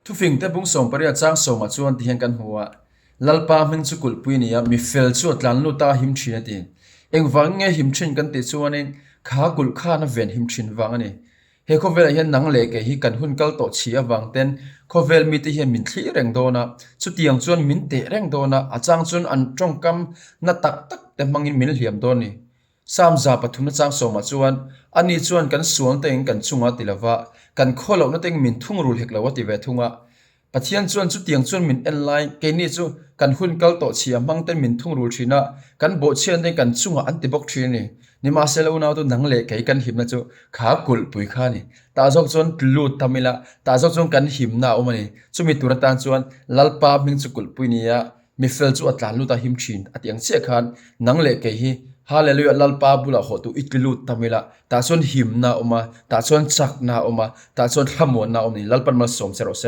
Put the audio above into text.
Thufingte bung 18 chang sawmah chuan tihian kan hmu a, Lalpa hming chu kulhpui a ni a, mi fel chu a tlan lut a, a him thin a ti. Engvangin nge him thin kan tih chuanin kha kulh khan a ven him thin vang a ni. He khawvelah hian nang leh kei hi kan hun kal tawh chhi avang ten khawvel mite hian min thlir reng dawn a, chutiang chuan min teh reng dawn a, a chang chuan an tawngkam na tak tak te hmangin min hliam dawn a ni. Psalm 3 na chang sawmah chuan, Ani chuan kan sualna te eng kan chunga ti lova, kan khawlohna te eng min thungrul hek lo a ti ve thung a. Pathian chuan chutiang chuan min en lai, keini chu kan hun kal tawh chhia hmang ten min thungrul thin a, kan bawhchhian te kan chungah an ti bawk thin a ni. Nimahsela unautu nang leh kei kan himna chu kha kulhpui kha a ni. Tah zawk chuan lut tam ila, tah zawk chuan kan himna a awm a ni. Chumi tur atan chuan Lalpa hming chu kulhpui nia Mifel chu a tlan lut a him thin a ti ang chiah khan nang leh kei hi Hallelujah Lalpa bulah haw tu i tli lut tam ila tah chuan himna a awm a, tah chuan chakna a awm a, tah chuan thlamuanna a awm a ni. Lalpan malsawm che rawh se.